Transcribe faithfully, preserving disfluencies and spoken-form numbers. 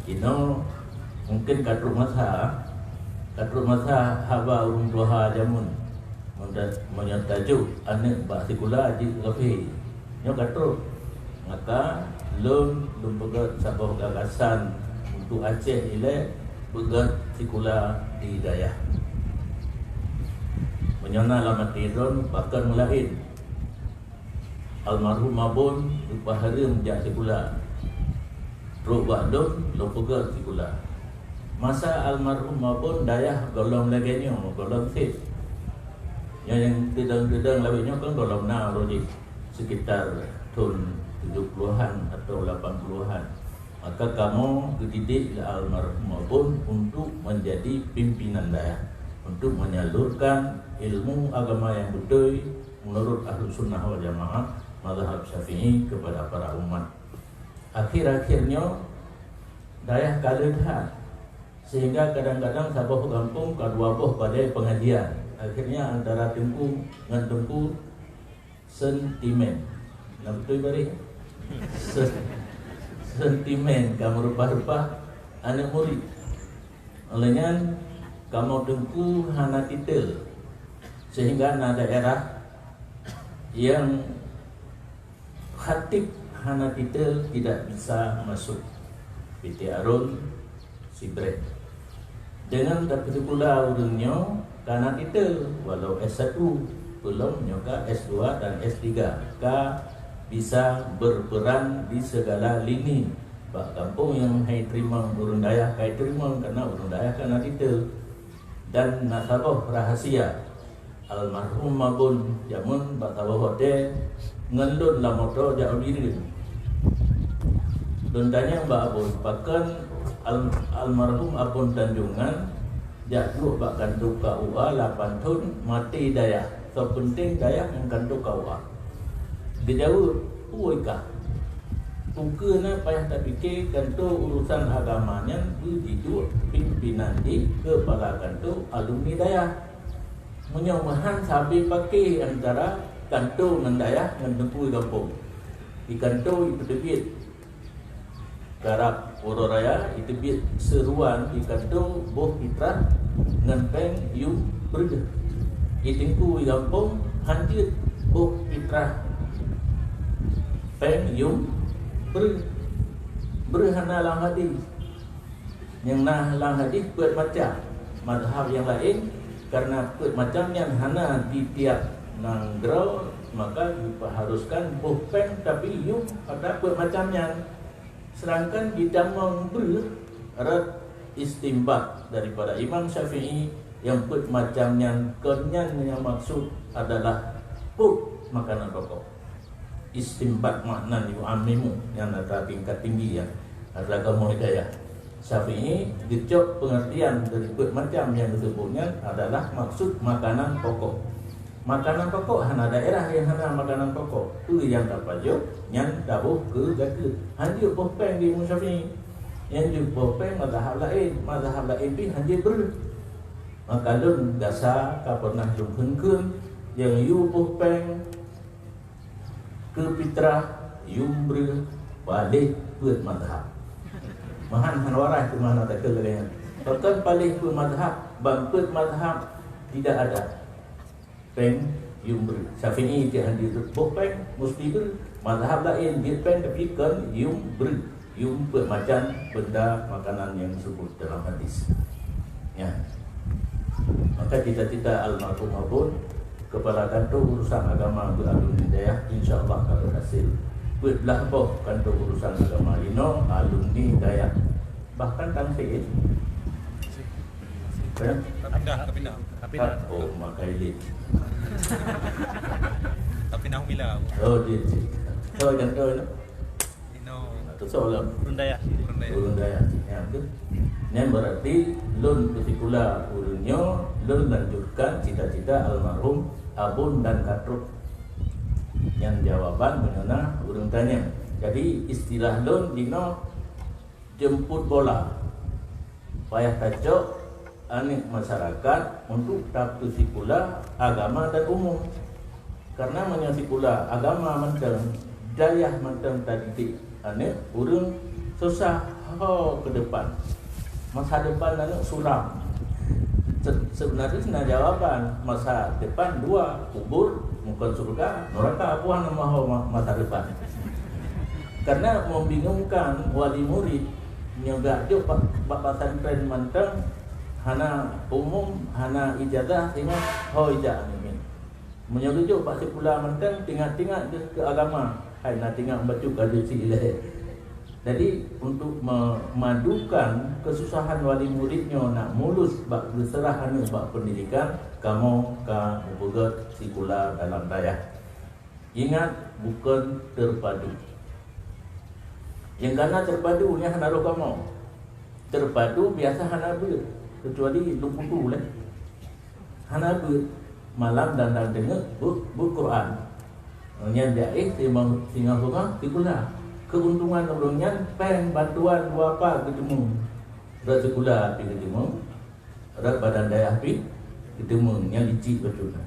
Inoe mungken ka trok masa, ka trok masa haba ureuëng tuha jameun. Meunyoe tajok aneuëk bak sikula jeuet kafé, nyoe ka trok. Maka lôn, lôn peugét saboh gagasan untuk Aceh ilée peugét sikula di dayah. Meunyoe na lam até droen, pakon meulaén. Almarhum Abon geupeuhareuem jak sikula. Trok bak lôn, lôn peugét sikula. Masa almarhum Abon dayah gohlom lagée nyoe, gohlom seb. Nyoe nyang teudong-teudong lawét nyoe kan gohlom na uroe jih, sekitar thon tujuh puluhan atau lapan puluhan. Maka kamoe geudidik lé almarhum Abon untuk menjadi pimpinan dayah, untuk menyalurkan ilmu agama yang beutôi menurut Ahlus Sunnah wal Jamaah, mazhab Syafi'i kepada para umat. Akhir-akhir nyoe, dayah ka le that, sehingga kadang-kadang saboh gampông ka dua boh balai pengajian. Akhirnya antara teungku ngon teungku sentimen. Na beutôi bareh? Sen-, sentimen ka meurubah-rubah aneuëk murit. Óh lheueh nyan, kamoe teungku hana titel, sehingga na daerah yang khatib hana titel tidak bisa masuk. Piti Arun, Sibrek. Dengan tapi sikula ureuëng nyoe ka na titel, walau S satu, peulom nyoe ka S dua dan S tiga, ka bisa berperan di segala lini. Bak gampông nyang hai teurimong ureuëng dayah, hai teurimong karena ureuëng dayah ka na titel. Dan na saboh rahasia, almarhum Abon jameun bak saboh watée ngon lôn lam moto jak u Bireuen. Lôn tanyong bak Abon, pakon al-, almarhum Abon Tanjong nyan jak duek bak kantô K U A lapan thon maté dayah, soe peunteng dayah ngon kantô K U A. Geujaweueb, "Peue kah? Ukeue na payah tapike kantô urusan agama nyan beujiduek pimpinan jih keupala kantô alumni dayah. Meunyoe meuhan sabe paké antara kantô ngon dayah ngon teungku gampông. Di kantô ipeuteubiet karab uroe raya, iteubiet seuruan di kantô boh pitrah ngon péng yuem breueh. Di teungku gampông hanjeuet boh pitrah péng yuem breueh. Breueh hana lam hadis. Nyang na lam hadis peuet macam. Mazhab nyang laén, karena peuet macam nyan hana di tiap nanggroe, maka geuharuskan boh péng tapi yuem pada peuet macam nyan." Sedangkan di tamong breueh rot istimbat daripada Imam Syafi'i nyang peuet macam nyan, kon nyan nyang maksud adalah peuet makanan pokok. Istimbat makna yu'ammimu, nyang atra tingkat tinggi, ya, atra kamoe hidayah. Syafi'i geucok pengertian dari peuet macam nyang geuseubut nyan adalah maksud makanan pokok. Makanan pokok hana daerah nyang hana makanan pokok. Peue nyang tapajoh, nyan taboh keu zakeuet. Hanjeuet boh péng di Imam Syafi'i. Nyang jeuet boh péng mazhab laén, mazhab laén pih hanjeuet breueh. Maka lôn gasa ka pernah lôn kheun-kheun, nyang yue boh péng keu pitrah, yuem breueh, paléh peuet mazhab. Meuhan hana warai teuma hana takheun lagée nyan. Pakon paléh peuet mazhab, ban peuet mazhab tidak ada péng yuem breueh. Syafi'i tiep han jeuet boh péng, musti breueh. Mazhab laén jeuet péng tapi kon yuem breueh. Yuem peuet macam benda makanan nyang disebut dalam hadis. Ya. Maka cita-cita almarhum Abon, kepala kantor urusan agama bak alumni dayah, insya Allah ka berhasil. Peuet blah boh kantor urusan agama inoe alumni dayah. Bahkan Tangsin. Kan? Kapindah, kapindah. Kapindah. Oh, makai lip. Kapindah Umila. Oh, dia, dia. Tahu kan, tahu kan? Inoe. Atau soalan? Ureuëng dayah. Ureuëng dayah. Ureuëng dayah. Ya, betul. Nyan berarti lôn peusikula ureuëng nyoe, lôn lanjutkan cita-cita almarhum Abon dan Katrok. Nyan jawaban meunyoe na ureuëng tanyong. Jadi, istilah lôn jinoe jemput bola. Payah tacok aneuëk masyarakat untuk tapeusikula agama dan umum. Karena meunyoe sikula agama mantong, dayah mantong tadidik aneuëk, ureuëng susah. Ho ke depan. Masa depan aneuk suram. Se-, sebenarnya na jawaban. Masa depan dua, kubur, mungkon surga, neraka, apuan nama ho ma-, masa depan. Karena membingungkan wali murid, nyoe geujok bak, bak pesantren mantong, hana umum, hana ijazah, sehingga ho ijak aneuk miet. Meunyoe geujok bak sikula mantong, tingat-tingat geuh keu agama. Hai na tingat bacut ka jeuet si ilée. Jadi, untuk memadukan kesusahan wali murid nyoe nak mulus bak geuseurah aneuk bak pendidikan, kamoe ka meupeugét sikula dalam dayah. Ingat, bukon terpadu. Nyang kana terpadu nyan hana roh kamoe. Terpadu biasa hana beuet, kecuali lôn putu lé. Hana beuet, malam dan, dan deungoe beuet, beuet Quran. Nyan jai singoh, singoh-singoh sikula. Keuntungan ureuëng nyan péng bantuan dua pat geuteumeung. Rot sikula pih geuteumeung, rot badan dayah pih geuteumeung, nyan licik bacut na.